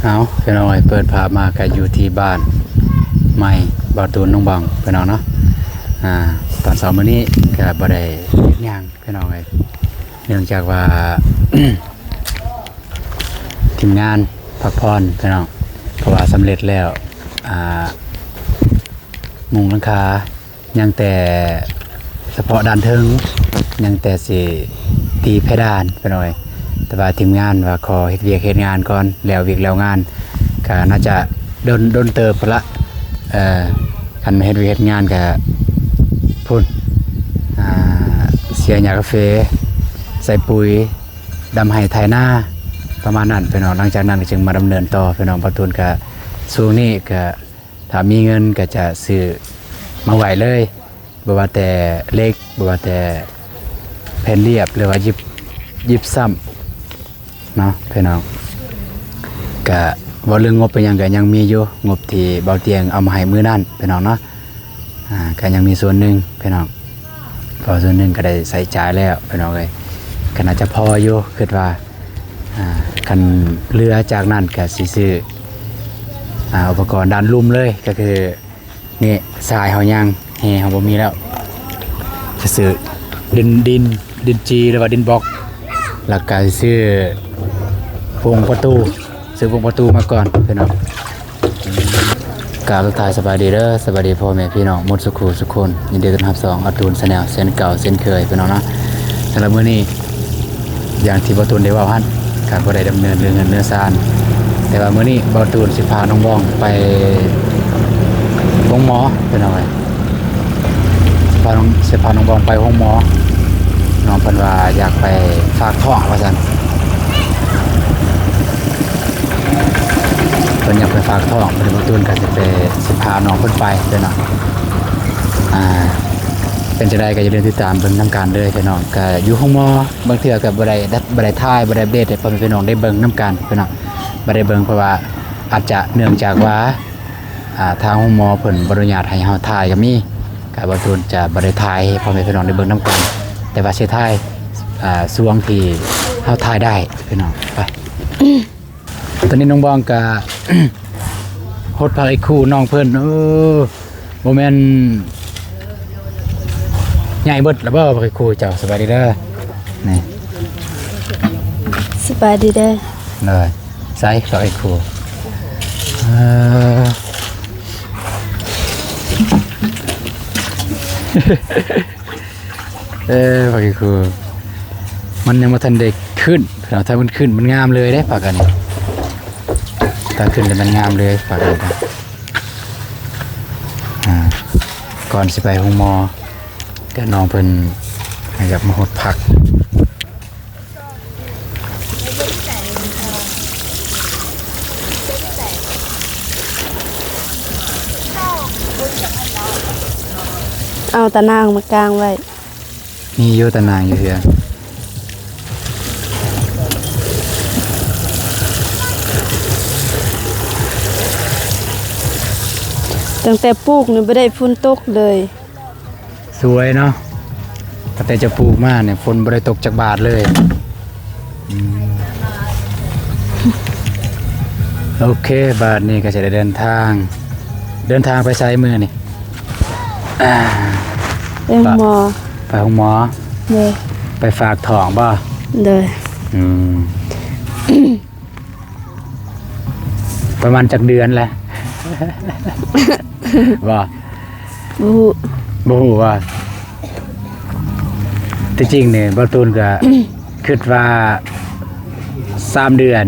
ເອົາ ພີ່ນ້ອງເອີຍ ເປີດພາບມາກະຢູ່ທີ່ບ້ານໃໝ່ບ່າວຕູນ ນ້ອງບອງ ພີ່ນ້ອງເນາະ. ອາ ຕອນເຊົ້າມື້ນີ້ກະບໍ່ໄດ້ເຮັດຫຍັງ ພີ່ນ້ອງເອີຍ ເນື່ອງຈາກວ່າ ທີມງານພັກຜ່ອນ ພີ່ນ້ອງ ເພາະວ່າສຳເລັດແລ້ວ ອາ ມຸງຫຼັງຄາ ຍັງແຕ່ສະເພາະດ້ານເທິງ ຍັງແຕ່ຊິຕີເພດານ ພີ່ນ້ອງເອີຍ. ແຕ່ວ່າທີມງານວ່າຂໍເຮັດວຽກເຮັດງານກ່ອນ ແລ້ວວຽກແລ້ວງານ ກະໜ້າຈະດົນ ດົນເຕີບພຸ້ນລະ. ເອີ ຄັນເຮັດວຽກເຮັດງານກະພຸ້ນ ອາ ເສຍຫຍ້າກາເຟ ໃສ່ປຸຍ ດຳໄຮ່ໄຖນາ ປະມານນັ້ນ ພີ່ນ້ອງ. ຫຼັງຈາກນັ້ນກະຈຶ່ງມາດຳເນີນຕໍ່ ພີ່ນ້ອງ. ບ່າວຕູນກະ ຊ່ວງນີ້ກະ ຖ້າມີເງິນກໍຈະຊື້ມາໄວ້ເລີຍ ບໍ່ວ່າແຕ່ເຫຼັກ ບໍ່ວ່າແຕ່ແຜ່ນລຽບ ຫຼືວ່າຢິບ ຢິບຊ້ຳເນາະ ພີ່ນ້ອງ. ກະເວົ້າເລື່ອງງົບເປັນຫຍັງ ກະຍັງມີຢູ່ ງົບທີ່ເບົາຕຽງເອົາມາໃຫ້ມື້ນັ້ນ ພີ່ນ້ອງເນາະ. ອາ ກະຍັງມີສ່ວນໜຶ່ງ ພີ່ນ້ອງ. ເພາະວ່າສ່ວນໜຶ່ງກໍໄດ້ໃຊ້ຈ່າຍແລ້ວ ພີ່ນ້ອງເອີຍ ກໍໜ້າຈະພໍຢູ່ ຄິດວ່າ ອາ ຄັນເຫຼືອຈາກນັ້ນກໍຊິຊື້ ອາ ອຸປະກອນດ້ານລຸ່ມເລີຍ ກໍຄືນີ້ ຊາຍເຮົາຍັງ ແຮ່ເຮົາບໍ່ມີແລ້ວ ຈະຊື້ດິນ ດິນ ດິນຈີ ຫຼືວ່າດິນບລັອກ ແລ້ວກໍຊື້ໂຄງປະຕູ ຊື້ໂຄງປະຕູມາກ່ອນ ພີ່ນ້ອງ. ກາບທັກທາຍສະບາຍດີເດີ ສະບາຍດີພໍ່ແມ່ພີ່ນ້ອງໝົດສູ່ຄູ່ສູ່ຄົນ ຍິນດີຕ້ອນຮັບຊ່ອງອາຕູນແຊນແນວ ເຊັ່ນເກົ່າເຊັ່ນເຄີຍ ພີ່ນ້ອງເນາະ. ສຳລັບມື້ນີ້ ຢ່າງທີ່ບ່າວຕູນໄດ້ເວົ້າຫັ້ນ ກະບໍ່ໄດ້ດຳເນີນເລື່ອງເຮືອນເລື່ອງຊານ ແຕ່ວ່າມື້ນີ້ບ່າວຕູນຊິພານ້ອງບອງໄປໂຮງໝໍ ພີ່ນ້ອງເອີຍ. ພານ້ອງ ຊິພານ້ອງບອງໄປໂຮງໝໍ ນ້ອງເພິ່ນວ່າຢາກໄປຝາກທ້ອງວ່າຊັ້ນ ເພິ່ນຢາກໄປຝາກທ້ອງ ເພິ່ນ ບ່າວຕູນກໍຊິໄປ ຊິພານ້ອງເພິ່ນໄປເດີເນາະ. ອ່າ ເປັນຈັ່ງໃດກໍຢ່າລືມຕິດຕາມເບິ່ງນຳກັນເດີພີ່ນ້ອງ. ກໍຢູ່ໂຮງໝໍ ບາງເທື່ອກໍບໍ່ໄດ້ ບໍ່ໄດ້ຖ່າຍ ບໍ່ໄດ້ອັບເດດໃຫ້ພໍ່ແມ່ພີ່ນ້ອງໄດ້ເບິ່ງນຳກັນພີ່ນ້ອງ ບໍ່ໄດ້ເບິ່ງ ເພາະວ່າອາດຈະເນື່ອງຈາກວ່າ ອ່າ ທາງໂຮງໝໍເພິ່ນບໍ່ອະນຸຍາດໃຫ້ເຮົາຖ່າຍກໍມີ ກໍບ່າວຕູນຈະບໍ່ໄດ້ຖ່າຍໃຫ້ພໍ່ແມ່ພີ່ນ້ອງໄດ້ເບິ່ງນຳກັນ ແຕ່ວ່າຊິຖ່າຍ ອ່າ ຊ່ວງທີ່ເຮົາຖ່າຍໄດ້ພີ່ນ້ອງ. ໄປ ຕອນນີ້ນ້ອງບອງກະ ຫົດຜັກອີ່ຄູ່ນ້ອງເພິ່ນ ເອີ ບໍ່ແມ່ນໃຫຍ່ເບິດລະບໍ່ຜັກອີ່ຄູ່ເຈົ້າ. ສະບາຍດີເດີ ນີ້ ສະບາຍດີເດີ ໂດຍ. ໃສ່ຜັກອີ່ຄູ່ ເອີ ເອີ ຜັກອີ່ຄູ່ ມັນຍັງບໍ່ທັນໄດ້ຂຶ້ນ ຖ້າມັນຂຶ້ນມັນງາມເລີຍເດ້ຜັກອັນນີ້ ຖ້າຂຶ້ນແລ້ວມັນງາມເລີຍຜັກອັນນີ້. ອ່າ ກ່ອນຊິໄປໂຮງໝໍ ກະນ້ອງເພິ່ນຢາກມາຫົດຜັກ. ເອົາຕາໜ່າງມາກາງໄວ້ ມີຢູ່ຕາໜ່າງຢູ່ເຮືອນ. ຕັ້ງແຕ່ປູກນີ້ບໍ່ໄດ້ຝົນຕົກເລີຍ. ສວຍເນາະ ຕັ້ງແຕ່ຈະປູກມານີ້ ຝົນບໍ່ໄດ້ຕົກຈັກບາດເລີຍ. ອືມ ໂອເຄ ບາດນີ້ກໍຈະໄດ້ເດີນທາງ ເດີນທາງໄປໃສມື້ນີ້? ໄປໂຮງໝໍ ໄປໂຮງໝໍ ໂດຍ ໄປຝາກທ້ອງບໍ່? ໂດຍ ອືມ. ປະມານຈັກເດືອນແຫຼະ? ບໍ່ ບໍ່ຮູ້ ບໍ່ຮູ້ວ່າ ທີ່ຈິງນີ້ບ່າວຕູນກະຄິດວ່າສາມເດືອນ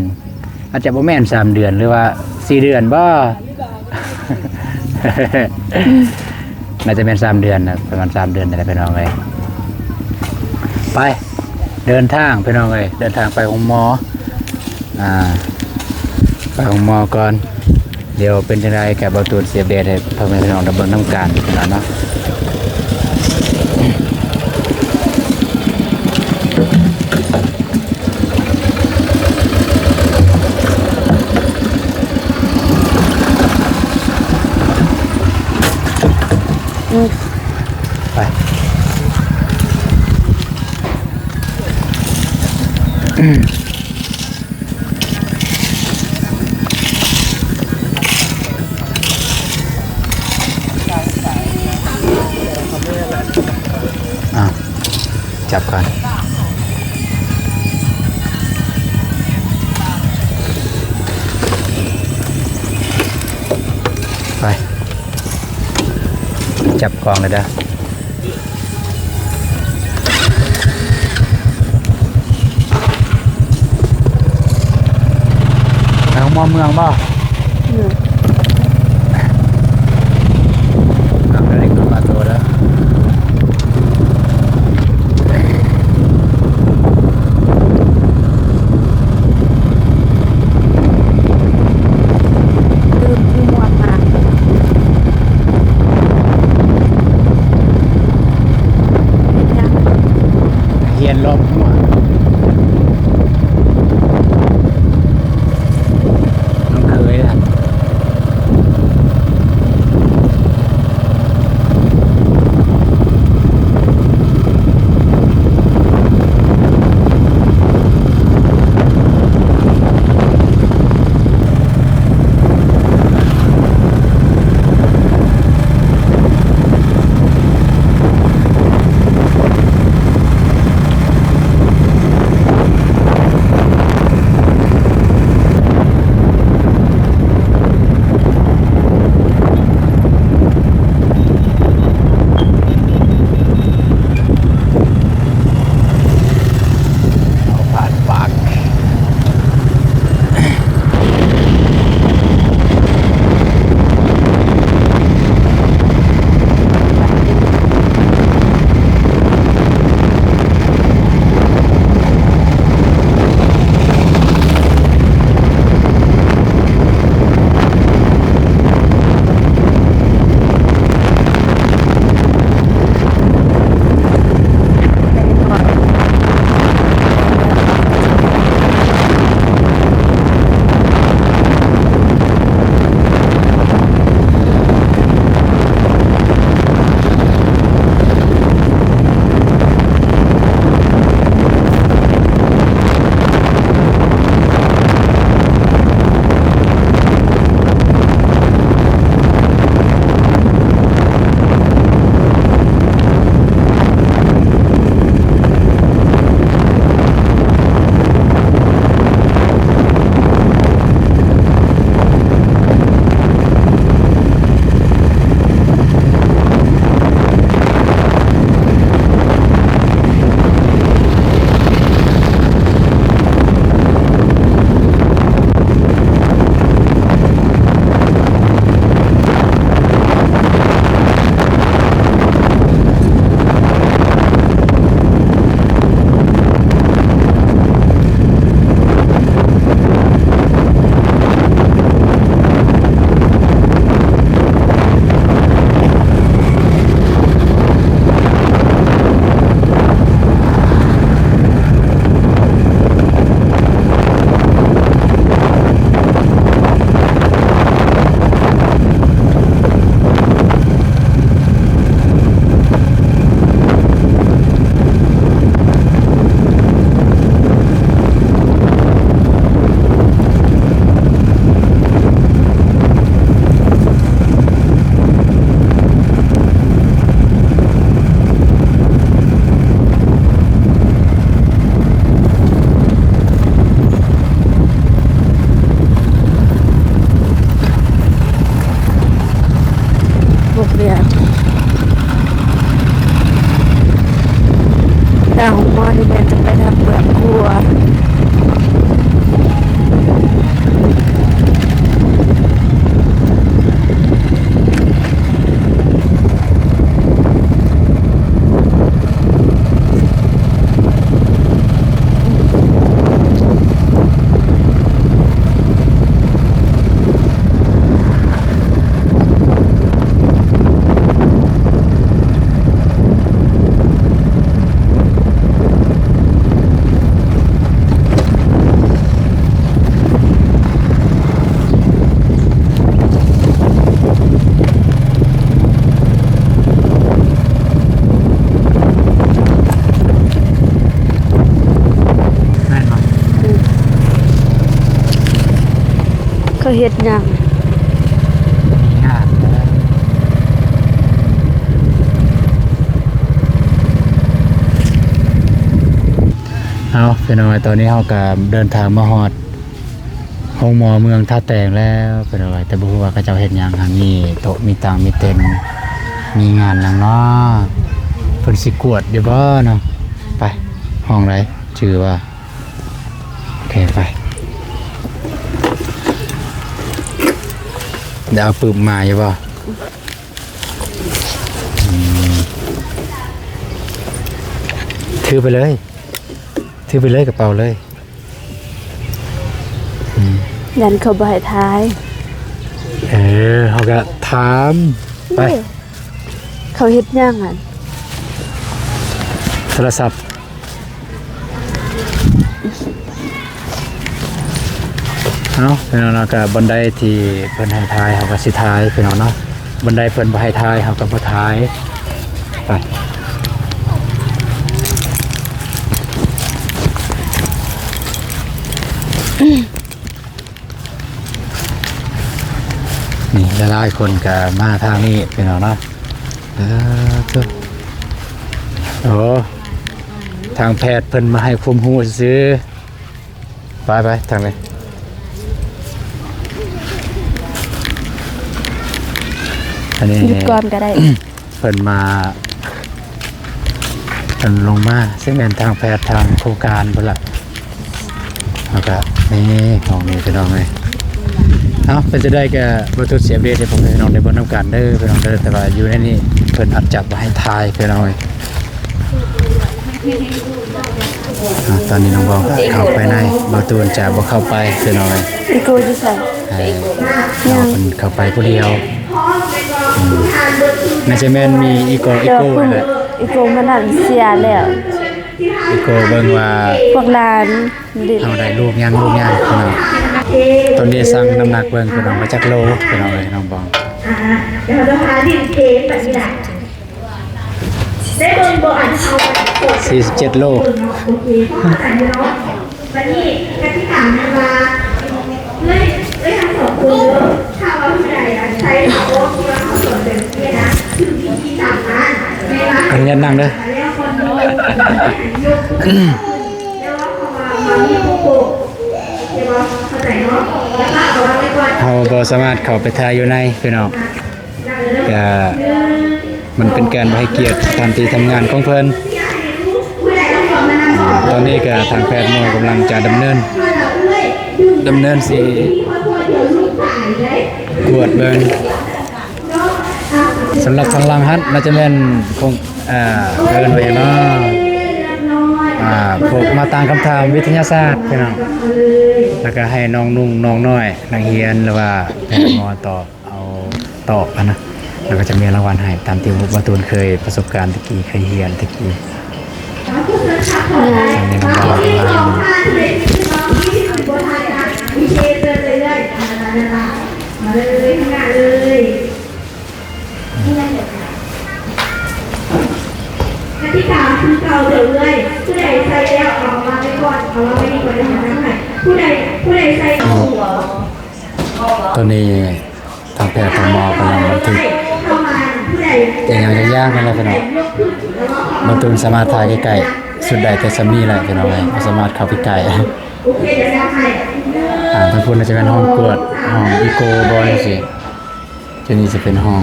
ອາດຈະບໍ່ແມ່ນສາມເດືອນ ຫຼືວ່າສີ່ເດືອນບໍ່? ໜ້າຈະແມ່ນສາມເດືອນນະ ປະມານສາມເດືອນນີ້ແຫຼະພີ່ນ້ອງເອີຍ. ໄປ ເດີນທາງພີ່ນ້ອງເອີຍ ເດີນທາງໄປໂຮງໝໍ ອ່າ ໄປໂຮງໝໍກ່ອນ ດຽວເປັນຈັ່ງໃດກໍບ່າວຕູນຊິອັບເດດໃຫ້ພໍ່ແມ່ພີ່ນ້ອງໄດ້ເບິ່ງນຳກັນເນາະ. ໄປ. ຈັບກ່ອນ ໄປ ຈັບກ້ອງເລີຍເດີ. ໄປໂຮງໝໍເມືອງບໍ່? ເອີ ເອົາເດັກມາໂຕແລ້ວ. ລືມຫົວມາ ເຮັດຫຍັງ? ຮຽນລອບຫົວ ນ້ອງເຂີຍນະ. ເອົາຜ່ານປາກ. ບໍ່ເປັນຫຍັງ ແຕ່ໂຮງໝໍນີ້ແມ່ນຈະໄປທາງເມືອງຂົວ. ແມ່ນບໍ່? ອືມ ເຂົາເຮັດຫຍັງ? ມີງານ. ເອົາ ພີ່ນ້ອງເອີຍ ຕອນນີ້ເຮົາກໍເດີນທາງມາຮອດໂຮງໝໍເມືອງທ່າແຕງແລ້ວ ພີ່ນ້ອງເອີຍ ແຕ່ບໍ່ຮູ້ວ່າເຂົາເຈົ້າເຮັດຫຍັງຫັ້ນ ມີໂຕະ ມີຕັ່ງ ມີເຕັນ ມີຫຍັງນຳເນາະ ເພິ່ນຊິກວດຢູ່ບໍ່ເນາະ? ໄປ ຫ້ອງໃດ? ຈື່ວ່າ ໂອເຄ ໄປ ໄດ້ເອົາປຶບມາຢູ່ບໍ່? ອືມ ຖືໄປເລີຍ ຖືໄປເລີຍ ກະເປົາເລີຍ ອືມ ຢ້ານເຂົາບໍ່ໃຫ້ຖ່າຍ ເອີ ເຮົາກະຖາມ ໄປ ເອີ ເຂົາເຮັດຫຍັງຫັ້ນ? ໂທລະສັບ. ເອົາ ພີ່ນ້ອງເນາະ ກະບ່ອນໃດທີ່ເພິ່ນໃຫ້ຖ່າຍ ເຮົາກະຊິຖ່າຍ ພີ່ນ້ອງເນາະ ບ່ອນໃດເພິ່ນບໍ່ໃຫ້ຖ່າຍ ເຮົາກະບໍ່ຖ່າຍ ໄປ ນີ້ ຫຼາຍໆຄົນກະມາທາງນີ້ ພີ່ນ້ອງເນາະ ເອີ ໂອ້ ທາງແພດເພິ່ນມາໃຫ້ຄວາມຮູ້ຊື່ໆ ໄປໆ ທາງນີ້ ອັນນີ້ ຢຸດກ່ອນກະໄດ້ ເພິ່ນມາ ເພິ່ນລົງມາ ຊິແມ່ນທາງແພດທາງໂຄງການພຸ້ນລະ ແລ້ວກະນີ້ ຫ້ອງນີ້ ພີ່ນ້ອງເອີຍ ເອົ້າ ເປັນຈັ່ງໃດກະບໍ່ທຸດຊິອັບເດດໃຫ້ພໍ່ແມ່ພີ່ນ້ອງໄດ້ເບິ່ງນຳກັນເດີ ພີ່ນ້ອງເດີ ແຕ່ວ່າຢູ່ໃນນີ້ເພິ່ນອາດຈະບໍ່ໃຫ້ຖ່າຍ ພີ່ນ້ອງເອີຍ ອາ ຕອນນີ້ນ້ອງບອງເຂົ້າໄປໃນ ບ່າວຕູນຈະບໍ່ເຂົ້າໄປ ພີ່ນ້ອງເອີຍ ອີໂກຢູ່ໃສ? ໃຫ້ນ້ອງເພິ່ນເຂົ້າໄປຜູ້ດຽວ ອືມ ໜ້າຈະແມ່ນມີອີໂກ ອີໂກ ແລ້ວ ອີໂກມັນນັ້ນເສຍແລ້ວ ອີໂກເບິ່ງວ່າພວກຫຼານເຮົາໄດ້ລູກຫຍັງ ລູກຫຍັງ ພີ່ນ້ອງ ຕອນນີ້ຊັ່ງນ້ຳໜັກເບິ່ງ ພີ່ນ້ອງ ວ່າຈັກໂລ ພີ່ນ້ອງເອີຍ ນ້ອງບອງ ອ່າ ດຽວເຮົາຈະພາຫຼິ້ນເກມແບບນີ້ລະ ໄດ້ເບິ່ງບໍ່ ອັນເຮົາ ສີ່ສິບເຈັດໂລ ໂອເຄ ເຂົ້າໃຈເນາະ ບັດນີ້ກະຕິກາແມ່ນວ່າ ເອີຍ ເອີຍ ທັງສອງຄົນເດີ ຖ້າວ່າຜູ້ໃດ ອັນ ໃຊ້ຂອງທີ່ວ່າເຮົາສອນແບບນີ້ນະ ຖືກວິທີຕາມນັ້ນ ແມ່ນວ່າ ອະນຸຍາດນັ່ງເດີ ແລ້ວຄົນໜຶ່ງຍົກ ແລ້ວເຮົາວ່າ ວ່າມີຜູ້ໂກງ ໂອເຄບໍ່? ເຂົ້າໃຈເນາະ ແລ້ວກໍເອົາວາງໄວ້ກ່ອນ ເຮົາບໍ່ສາມາດເຂົ້າໄປຖ່າຍຢູ່ໃນ ພີ່ນ້ອງ ກະມັນເປັນການບໍ່ໃຫ້ກຽດສະຖານທີ່ທຳງານຂອງເພິ່ນ ຕອນນີ້ກະທາງແພດໝໍກຳລັງຈະດຳເນີນ ດຳເນີນຊິກວດເບິ່ງ ສຳລັບທາງຫຼັງຫັ້ນ ໜ້າຈະແມ່ນຂອງ ເອີ ເອີ້ນວ່າຫຍັງເນາະ ອ່າ ພວກມາຕັ້ງຄຳຖາມວິທະຍາສາດ ພີ່ນ້ອງ ແລ້ວກະໃຫ້ນ້ອງນຸ່ງ ນ້ອງນ້ອຍ ນັກຮຽນ ຫຼືວ່າແພດໝໍຕອບ ເອົາຕອບຫັ້ນນະ ແລ້ວກໍຈະມີລາງວັນໃຫ້ຕາມທີ່ບ່າວຕູນເຄີຍປະສົບການແຕ່ກີ້ ເຄີຍຮຽນແຕ່ກີ້ ຕອນນີ້ນ້ອງບ່າວກຳລັງ ມາເລີຍ ຂ້າງໜ້າເລີຍ ກະຕິກາຄືເກົ່າເດີເອື້ອຍ ຜູ້ໃດໃສ່ແລ້ວເອົາວາງໄວ້ກ່ອນ ເອົາວາງໄວ້ນີ້ກ່ອນ ດຽວເຮົານຳໃຫ້ ຜູ້ໃດ ຜູ້ໃດໃສ່ ຕອນນີ້ ທາງແພດທາງໝໍກຳລັງບັນທຶກອີ່ຫຍັງຢ່າງໆນັ້ນແຫຼະພີ່ນ້ອງ ບ່າວຕູນສາມາດຖ່າຍໃກ້ໆ ຊຸດໄດ້ແຕ່ສ່ຳນີ້ແຫຼະພີ່ນ້ອງເອີຍ ບໍ່ສາມາດເຂົ້າໄປໃກ້ ອ່າ ທາງພຸ້ນໜ້າຈະແມ່ນຫ້ອງກວດ ຫ້ອງອີໂກບໍຈັ່ງຊີ້ ໂຕນີ້ຈະເປັນຫ້ອງ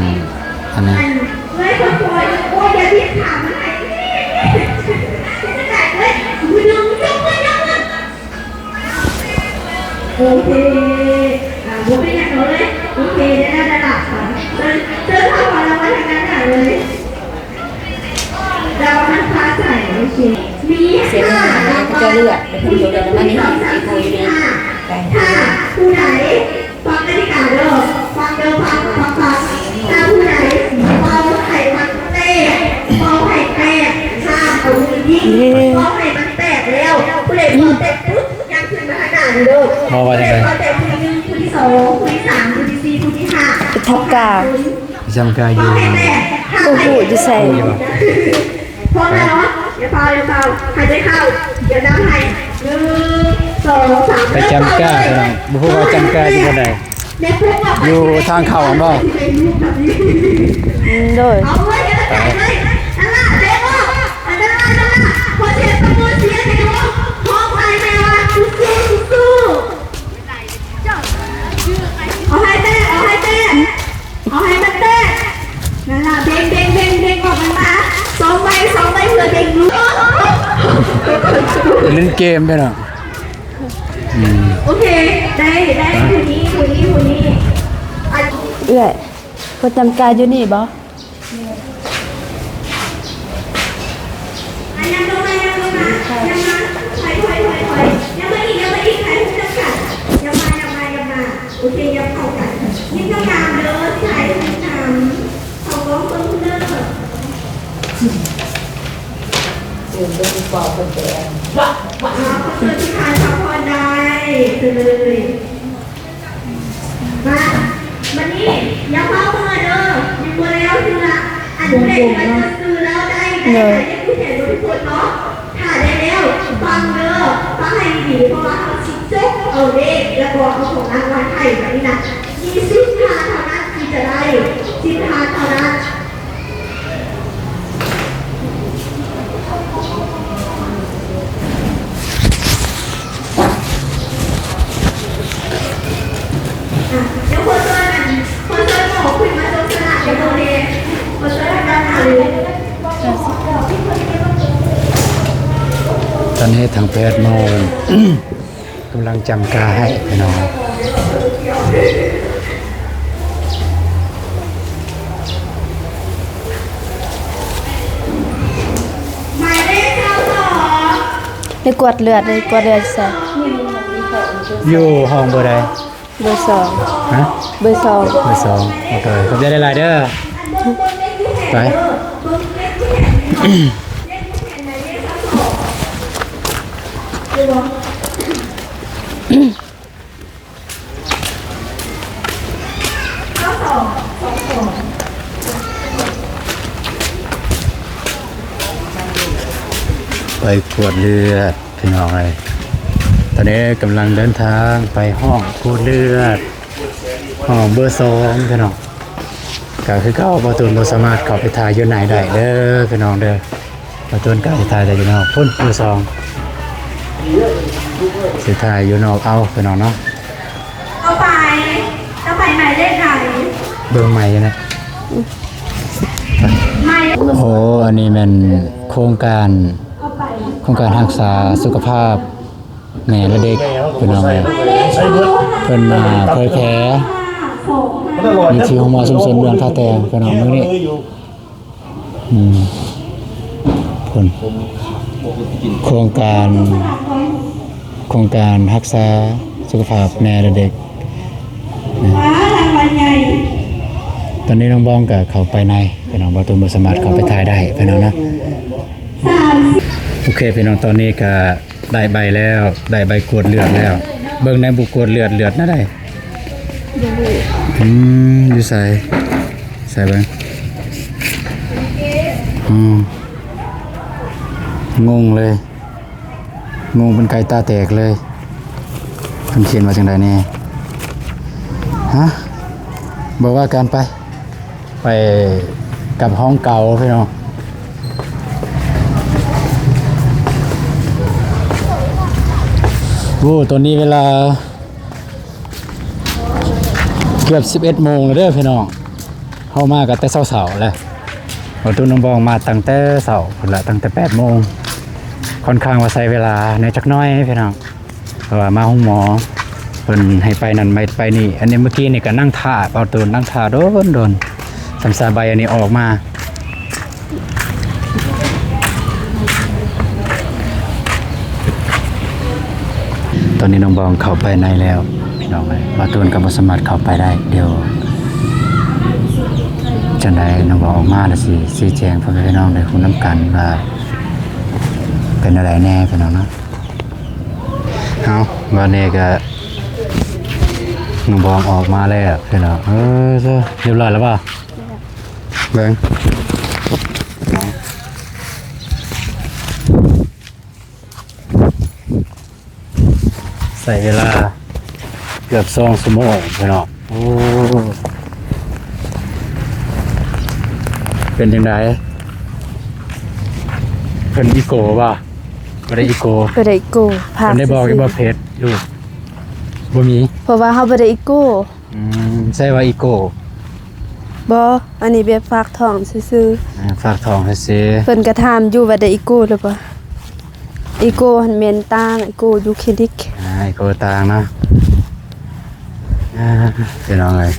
ອັນນີ້ ໂອເຄ ອ່າ ບໍ່ເປັນຫຍັງເລີຍ ໂອເຄ ໄດ້ລະ ໄດ້ລະ ເຊີນ ເຊີນເຂົ້າມາລາງວັນທາງດ້ານໜ້າເລີຍ ລາງວັນທາງຊ້າຍ ໂອເຄ ມີ ເສຍເງິນນະ ເຂົາເຈົ້າເລືອກ ແລ້ວເພິ່ນກໍເລືອກມານີ້ ອີໂກຢູ່ນີ້ ໄປ ຖ້າຜູ້ໃດ ຟັງກະຕິກາເດີ ຟັງເດີ ຟັງ ຟັງ ຟັງ ຖ້າຜູ້ໃດເປົ່າໄຂ່ມັນແຕກ ເປົ່າໄຂ່ແຕກ ຫ້າມເອົາມືຍິງ ເປົ່າໄຂ່ມັນແຕກແລ້ວ ຜູ້ໃດເປົ່າແຕກປຶບ ຍ່າງຂຶ້ນມາທາງໜ້ານີ້ເດີ ເວົ້າວ່າຈັ່ງໃດ ຜູ້ໃດເປົ່າແຕກຜູ້ທີໜຶ່ງ ຜູ້ທີສອງ ຜູ້ທີສາມ ຜູ້ທີສີ່ ຜູ້ທີຫ້າ ໄປທຳກາ ໄປທຳກາຢູ່ ເປົ່າໄຂ່ແຕກ ບໍ່ຮູ້ຢູ່ໃສ ຮູ້ຢູ່ບໍ່? ພ້ອມແລ້ວເນາະ ຢ່າຟ້າວ ຢ່າຟ້າວ ຫາຍໃຈເຂົ້າ ດຽວນັບໃຫ້ ໜຶ່ງ ສອງ ສາມ ໄປຈຳກາ ພີ່ນ້ອງ ບໍ່ຮູ້ວ່າຈຳກາຢູ່ບ່ອນໃດ ຢູ່ທາງເຂົ້າຫັ້ນບໍ່? ອືມ ໂດຍ ເອົາເລີຍ ເອົາເລີຍ ນັ້ນລະ ເຕະອອກ ອັນນັ້ນລະ ນັ້ນລະ ຂໍສຽງຕົບມືເຊຍໃຫ້ເນາະ ຫຼິ້ນເກມໄປເນາະ. ອືມ ໂອເຄ ໄດ້ ໄດ້ ຜູ້ນີ້ ຜູ້ນີ້ ຜູ້ນີ້ ອັນ ເອື້ອຍ ປະຈຳການຢູ່ນີ້ບໍ່? ອ່ະ ຍັບລົງມາ ຍັບລົງມາ ຍັບມາ ຖອຍ ຖອຍ ຖອຍ ຖອຍ ຍັບມາອີກ ຍັບມາອີກ ຖ່າຍຮູບນຳກັນ ຍັບມາ ຍັບມາ ຍັບມາ ໂອເຄ ຍັບເຂົ້າກັນ ຍິງຕາມເດີ ຊິຖ່າຍຮູບນຳ ເຂົ້າກ້ອງເບິ່ງເດີ ເຊີນເບິ່ງປອບເພິ່ນແຕ່ ອ່າ ຂໍເຊີນທີ່ທ່ານພັກຜ່ອນໄດ້ ເຊີນເລີຍ. ມາ ບັດນີ້ຢ່າຟ້າວເມືອເດີ ຍັງບໍ່ແລ້ວເທື່ອ ອັນຜູ້ໃດທີ່ວ່າຈະຊື້ແລ້ວໄດ້ ໄດ້ ໄດ້ຜູ້ແທນໝົດທຸກຄົນເນາະ ຖ້າໄດ້ແລ້ວຟັງເດີ ຟັງໃຫ້ດີໆ ເພາະວ່າເຮົາຊິຈົກເອົາເລກ ແລ້ວກໍເອົາຂອງລາງວັນໃຫ້ ບັດນີ້ນະ ມີສິບທ່ານເທົ່ານັ້ນທີ່ຈະໄດ້ ສິບທ່ານເທົ່ານັ້ນ. ຕອນນີ້ທັງແພດໝໍ ກຳລັງຈ້ຳກາໃຫ້ພີ່ນ້ອງ. ໄດ້ກວດເລືອດ ໄດ້ກວດເລືອດໃສ່ ຢູ່ຫ້ອງເບີໃດ? ເບີສອງ. ຮະ? ເບີສອງ. ເບີສອງ. ໂອເຄ ຂອບໃຈຫຼາຍໆເດີ. ໄປ. ໄປກວດເລືອດ ພີ່ນ້ອງເອີຍ. ຕອນນີ້ກຳລັງເດີນທາງໄປຫ້ອງກວດເລືອດ ຫ້ອງເບີສອງ ພີ່ນ້ອງ. ກະຄືເກົ່າ ບ່າວຕູນບໍ່ສາມາດເຂົ້າໄປຖ່າຍຢູ່ໃນໄດ້ເດີ ພີ່ນ້ອງເດີ. ບ່າວຕູນກະຊິຖ່າຍແຕ່ຢູ່ນອກພຸ້ນ ເບີສອງ ຊິຖ່າຍຢູ່ນອກເອົາ ພີ່ນ້ອງເນາະ. ຕໍ່ໄປ ຕໍ່ໄປໝາຍເລກໃດ? ເບິ່ງໃໝ່ຢູ່ນະ. ໝາຍ ໂອ້ ອັນນີ້ແມ່ນໂຄງການ ໂຄງການຮັກສາສຸຂະພາບ ແມ່ ແລະ ເດັກ ພີ່ນ້ອງເອີຍ. ເພິ່ນມາເຜີຍແຜ່ຢູ່ທີ່ໂຮງໝໍຊຸມຊົນເມືອງທ່າແຕງ ພີ່ນ້ອງ ມື້ນີ້. ອືມ ເພິ່ນ ໂຄງການ ໂຄງການຮັກສາສຸຂະພາບແມ່ ແລະ ເດັກ. ຕອນນີ້ນ້ອງບອງກໍເຂົ້າໄປໃນ ພີ່ນ້ອງ ບ່າວຕູນບໍ່ສາມາດເຂົ້າໄປຖ່າຍໄດ້ ພີ່ນ້ອງເນາະ. ໂອເຄ ພີ່ນ້ອງ ຕອນນີ້ກໍ ໄດ້ໃບແລ້ວ ໄດ້ໃບກວດເລືອດແລ້ວ. ເບິ່ງໃນບຸກກວດເລືອດ ເລືອດແນວໃດ? ອືມ ຢູ່ໃສ? ໃສ່ເບິ່ງ. ອືມ ງົງເລີຍ ງົງເປັນໄກ່ຕາແຕກເລີຍ. ເພິ່ນຂຽນວ່າຈັ່ງໃດແດ່? ຮະ? ບໍ່ວ່າກັນ ໄປ. ໄປກັບຫ້ອງເກົ່າ ພີ່ນ້ອງ. ໂອ້ ຕອນນີ້ເວລາເກືອບສິບເອັດໂມງແລ້ວເດີ ພີ່ນ້ອງ. ເຮົາມາກັນແຕ່ເຊົ້າໆແລ້ວ. ບ່າວຕູນ ນ້ອງບອງມາຕັ້ງແຕ່ເຊົ້າພຸ້ນລະ ຕັ້ງແຕ່ແປດໂມງ. ຄ່ອນຂ້າງວ່າໃຊ້ເວລາແດ່ຈັກໜ້ອຍ ພີ່ນ້ອງ. ເພາະວ່າມາໂຮງໝໍ ເພິ່ນໃຫ້ໄປນັ້ນໄປນີ້. ອັນນີ້ເມື່ອກີ້ນີ້ກໍນັ່ງຖ້າ ບ່າວຕູນນັ່ງຖ້າດົນໆ ສ່ຳສາໃບອັນນີ້ອອກມາ. ຕອນນີ້ນ້ອງບອງເຂົ້າໄປໃນແລ້ວ ພີ່ນ້ອງເອີຍ. ບ່າວຕູນກໍບໍ່ສາມາດເຂົ້າໄປໄດ້. ດຽວຈັ່ງໃດນ້ອງບອງອອກມາແລ້ວຊິຊີ້ແຈງໃຫ້ພີ່ນ້ອງໄດ້ຮູ້ນຳກັນວ່າເປັນແນວໃດແດ່ ພີ່ນ້ອງເນາະ. ເອົາ ບາດນີ້ກະນ້ອງບອງອອກມາແລ້ວພີ່ນ້ອງ. ເອີ ຮຽບຮ້ອຍແລ້ວບໍ່? ເບິ່ງ ໃຊ້ເວລາເກືອບສອງຊົ່ວໂມງພີ່ນ້ອງ. ໂອ້ ເປັນຈັ່ງໃດ? ເພິ່ນອີໂກ້ບໍ່? ບໍ່ໄດ້ອີໂກ້ ບໍ່ໄດ້ອີໂກ້ ເພິ່ນໄດ້ບອກຢູ່ບໍ່ ເພຈຢູ່? ບໍ່ມີ ເພາະວ່າເຮົາບໍ່ໄດ້ອີໂກ້. ອືມ ໃຊ້ວ່າອີໂກ້ ບໍ່ ອັນນີ້ແບບຝາກທ້ອງຊື່ໆ. ອ່າ ຝາກທ້ອງຊື່ໆ. ເພິ່ນກໍຖາມຢູ່ວ່າໄດ້ອີໂກ້ຫຼືບໍ່? ອີໂກຫັ້ນແມ່ນຕ່າງ ອີໂກຢູ່ຄລີນິກ ອ່າ ອີໂກຕ່າງເນາະ ອ່າ ພີ່ນ້ອງເອີຍ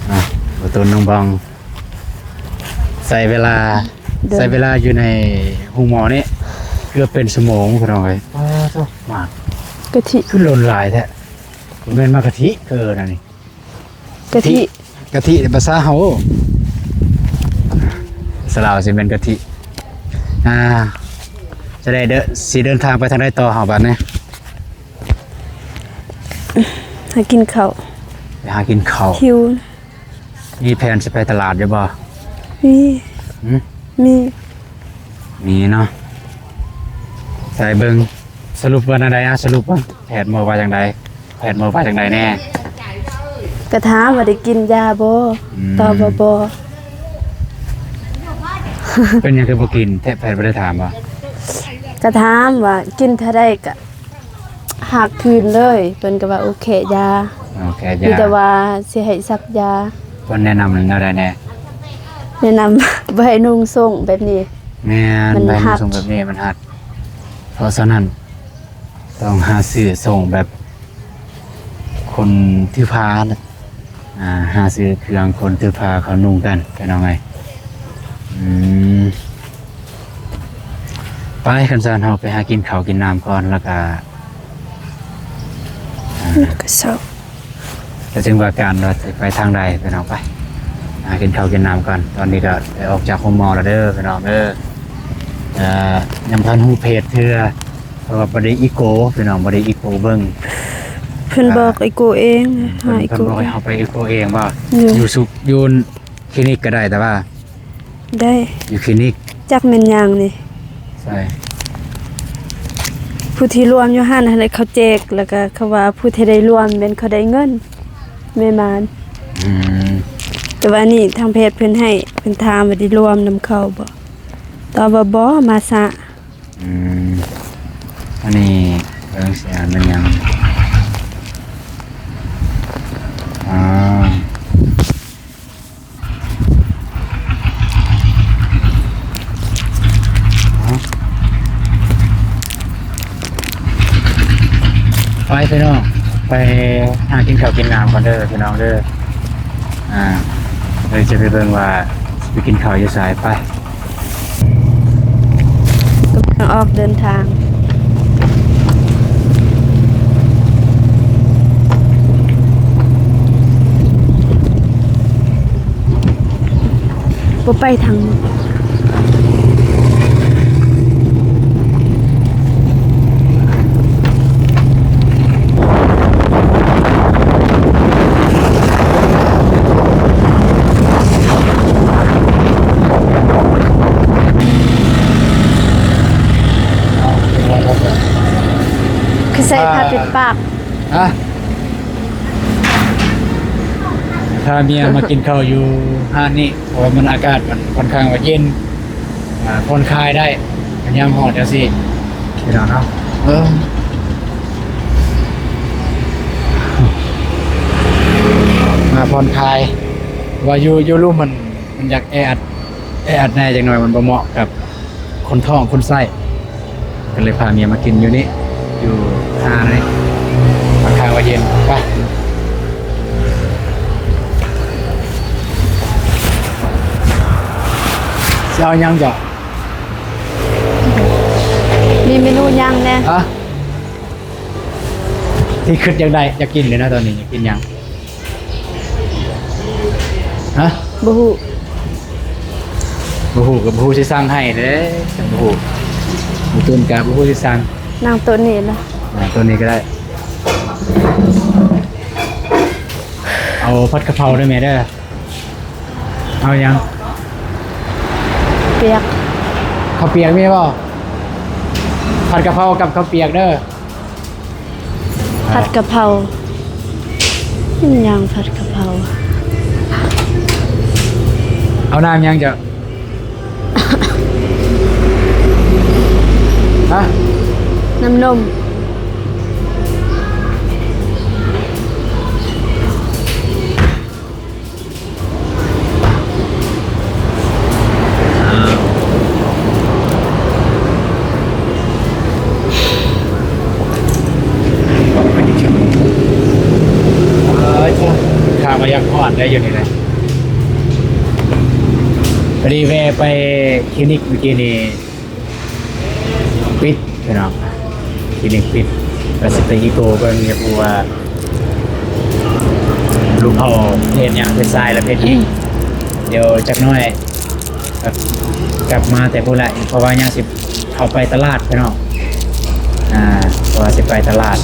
ອ່າ ບໍ່ຕົນນ້ອງບອງ ໃຊ້ເວລາ ເດີນ ໃຊ້ເວລາຢູ່ໃນໂຮງໝໍນີ້ເກືອບເປັນຊົ່ວໂມງ ພີ່ນ້ອງເອີຍ ປາໂທ້ ໝາກ ກະທິ ຄືຫຼົ່ນຫຼາຍແທ້ ບໍ່ແມ່ນໝາກກະທິ ເອີ ນັ້ນນີ້ ກະທິ ກະທິ ກະທິພາສາເຮົາ ພາສາລາວຊິແມ່ນກະທິ ອ່າ ຈະໄດ້ເດີ ຊິເດີນທາງໄປທາງໃດຕໍ່ເຮົາບັດນີ້? ຫາກິນເຂົ້າ ໄປຫາກິນເຂົ້າ ຫິວ ມີແຜນຊິໄປຕະຫຼາດຢູ່ບໍ່? ມີ ຫື? ມີ ມີເນາະ ໃສ່ເບິ່ງ ສະຫຼຸບວ່າແນວໃດ? ອ່າ ສະຫຼຸບວ່າແພດໝໍວ່າຈັ່ງໃດ? ແພດໝໍວ່າຈັ່ງໃດແນ່? ກະຖາມວ່າໄດ້ກິນຢາບໍ່? ອືມ ຕອບວ່າບໍ່. ເປັນຫຍັງຄືບໍ່ກິນ? ແພດ ແພດບໍ່ໄດ້ຖາມບໍ່? ກະຖາມວ່າກິນເທົ່າໃດກະ ຮັກຄືນເລີຍ ເພິ່ນກໍວ່າໂອເຄຢາ ໂອເຄຢາ ມີແຕ່ວ່າຊິໃຫ້ສັກຢາ. ເພິ່ນແນະນຳແນວໃດແດ່? ແນະນຳ ບໍ່ໃຫ້ນຸ່ງສົ້ງແບບນີ້ ແມ່ນ ມັນ ບໍ່ໃຫ້ນຸ່ງ ຮັດ ສົ້ງແບບນີ້ມັນຮັດ. ເພາະສະນັ້ນ ຕ້ອງຫາຊື້ສົ້ງແບບຄົນຖືພານະ. ອ່າ ຫາຊື້ເຄື່ອງຄົນຖືພາເຂົານຸ່ງກັນ ພີ່ນ້ອງເອີຍ. ອືມ ໄປ ຄັນຊັ້ນເຮົາໄປຫາກິນເຂົ້າກິນນ້ຳກ່ອນ ແລ້ວກະ ອ່າ ກະເຊົາ ແລ້ວຈຶ່ງວ່າກັນວ່າຊິໄປທາງໃດ ພີ່ນ້ອງ. ໄປ ຫາກິນເຂົ້າກິນນ້ຳກ່ອນ. ຕອນນີ້ກະໄດ້ອອກຈາກໂຮງໝໍແລ້ວເດີ ພີ່ນ້ອງເດີ. ເອີ ຍັງບໍ່ທັນຮູ້ເພດເທື່ອ ເພາະວ່າບໍ່ໄດ້ອີໂກ ພີ່ນ້ອງ ບໍ່ໄດ້ອີໂກເບິ່ງ ເພິ່ນບອກອີໂກເອງ. ອືມ ຫາອີໂກ ເພິ່ນບອກໃຫ້ເຮົາໄປອີໂກເອງບໍ່? ຢູ່ ຢູ່ສຸກ ຢູ່ຄລີນິກກໍໄດ້ ແຕ່ວ່າ ໄດ້ ຢູ່ຄລີນິກ. ຈັກແມ່ນຫຍັງນີ້? ໃຊ່ ຜູ້ທີ່ລວມຢູ່ຫັ້ນຫັ້ນແຫຼະ ເຂົາແຈກ ແລ້ວກໍເຂົາວ່າຜູ້ທີ່ໄດ້ລວມແມ່ນເຂົາໄດ້ເງິນ ແມ່ນໝານ. ອືມ ແຕ່ວ່ານີ້ທາງແພດເພິ່ນໃຫ້ ເພິ່ນຖາມວ່າໄດ້ລວມນຳເຂົາບໍ່? ຕອບວ່າບໍ່ ມາຊ້າ. ອືມ ອັນນີ້ເບິ່ງຊິອ່ານແມ່ນຫຍັງ. ອ່າ ໄປພີ່ນ້ອງ ໄປຫາກິນເຂົ້າກິນນ້ຳກ່ອນເດີພີ່ນ້ອງເດີ. ອ່າ ເລີຍຈະໄປເບິ່ງວ່າຊິໄປກິນເຂົ້າຢູ່ໃສ. ໄປ ກຳລັງອອກເດີນທາງ ບໍ່ໄປທາງ ຄືໃສ່ຜ້າປິດປາກ. ຮະ? ພາເມຍມາກິນເຂົ້າຢູ່ຮ້ານນີ້ ເພາະວ່າມັນອາກາດມັນຂ້ອນຂ້າງວ່າເຢັນ ອ່າ ຜ່ອນຄາຍໄດ້ ຍາມຮ້ອນຈັ່ງຊີ້ ພີ່ນ້ອງເນາະ. ເອີ ມາຜ່ອນຄາຍ ວ່າຢູ່ ຢູ່ລຸ່ມມັນ ມັນຢາກແອອັດ ແອອັດແດ່ຈັກໜ່ອຍ ມັນບໍ່ເໝາະກັບຄົນທ້ອງຄົນໄສ້ ກໍເລີຍພາເມຍມາກິນຢູ່ນີ້ ຢູ່ຮ້ານນີ້ ຂ້ອນຂ້າງວ່າເຢັນ. ໄປ ຊິເອົາຫຍັງເຈົ້າ? ມີເມນູຫຍັງແດ່? ຮະ? ທີ່ຄິດຢາກໄດ້ ຢາກກິນເລີຍນະ ຕອນນີ້ຢາກກິນຫຍັງ? ຮະ? ບໍ່ຮູ້ ບໍ່ຮູ້ກໍບໍ່ຮູ້ຊິສັ່ງໃຫ້ເດ້ ຈັ່ງບໍ່ຮູ້ ບໍ່ຕື່ນກະບໍ່ຮູ້ຊິສັ່ງ. ນັ່ງໂຕະນີ້ລະ ນັ່ງໂຕະນີ້ກໍໄດ້. ເອົາຜັດກະເພົາເດີແມ່ເດີ. ເອົາຫຍັງ? ປຽກ ເຂົ້າປຽກມີບໍ່? ຜັດກະເພົາກັບເຂົ້າປຽກເດີ. ຜັດກະເພົາ ມັນຫຍັງຜັດກະເພົາ? ເອົານ້ຳຫຍັງເຈົ້າ? ຮະ? ນ້ຳນົມ. ອ່າ ກໍຢາກຮອດໄດ້ຢູ່ນີ້ແຫຼະ. ພໍດີແວ່ໄປຄລີນິກມື້ກີ້ນີ້ ປິດພີ່ນ້ອງ, ຄລີນິກປິດ. ວ່າຊິໄປອີໂກເບິ່ງ ຢາກຮູ້ວ່າລູກເຂົາເຮັດຫຍັງ ເປັນຊາຍ ແລະເປັນຍິງ. ດຽວຈັກໜ້ອຍ ກັບມາແຕ່ພຸ້ນແຫຼະ ເພາະວ່າຍັງຊິເຂົ້າໄປຕະຫຼາດພີ່ນ້ອງ. ອ່າ ເພາະວ່າຊິໄປຕະຫຼາດ.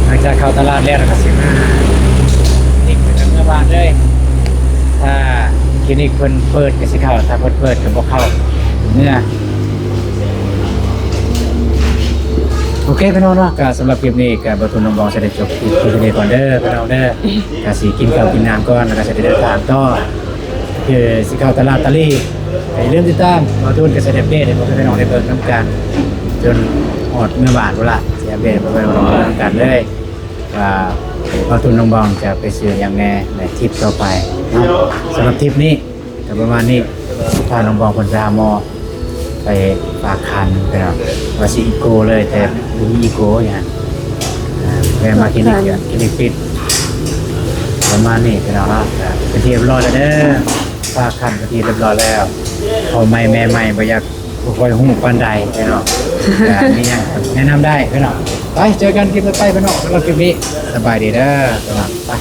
ຫຼັງຈາກເຂົ້າຕະຫຼາດແລ້ວ ລະກະຊິມາຄລີນິກ ເມືອບ້ານເລີຍ. ຖ້າຄລີນິກເພິ່ນເປີດກະຊິເຂົ້າ, ຖ້າເພິ່ນເປີດກະບໍ່ເຂົ້າ ເມືອ. ໂອເຄພີ່ນ້ອງເນາະ, ກະສຳລັບຄລິບນີ້ກະບ່າວຕຸນ ນ້ອງບອງ ຊິໄດ້ຈົບຄລິບພຽງເທົ່ານີ້ກ່ອນເດີພີ່ນ້ອງເດີ. ກະຊິກິນເຂົ້າກິນນ້ຳກ່ອນ ລະກະຊິໄດ້ເດີນທາງຕໍ່ ຄືຊິເຂົ້າຕະຫຼາດຕາລີ. ກະຢ່າລືມຕິດຕາມບ່າວຕຸນ ກະຊິໄດ້ອັບເດດໃຫ້ພວກພີ່ນ້ອງໄດ້ເບິ່ງນຳກັນ ຈົນຮອດເມືອບ້ານພຸ້ນລະ. ຊິອັບເດດໃຫ້ພວກພີ່ນ້ອງໄດ້ເບິ່ງນຳກັນເລີຍ ວ່າບ່າວຕຸນ ນ້ອງບອງ ຈະໄປຊື້ຫຍັງແດ່ໃນທຣິບຕໍ່ໄປເນາະ. ສຳລັບທຣິບນີ້ ກະປະມານນີ້. ພານ້ອງບອງເພິ່ນໄປຫາໝໍ ໄປຝາກຄັນພີ່ນ້ອງ. ວ່າຊິອີໂກເລີຍ ແຕ່ບໍ່ມີອີໂກຫຍັງ. ອ່າ ແວ່ມາຄລີນິກ ຄລີນິກປິດ. ປະມານນີ້ພີ່ນ້ອງເນາະ, ກະເປັນທີ່ຮຽບຮ້ອຍແລ້ວເດີ. ຝາກຄັນເປັນທີ່ຮຽບຮ້ອຍແລ້ວ. ພໍ່ໃໝ່ແມ່ໃໝ່ບໍ່ຢາກ ບໍ່ຄ່ອຍຮູ້ປານໃດພີ່ນ້ອງ. ກະມີຫຍັງແນະນຳໄດ້ພີ່ນ້ອງ. ໄປ ເຈີກັນຄລິບຕໍ່ໄປພີ່ນ້ອງ. ສຳລັບຄລິບນີ້ ສະບາຍດີເດີພີ່ນ້ອງ. ໄປ.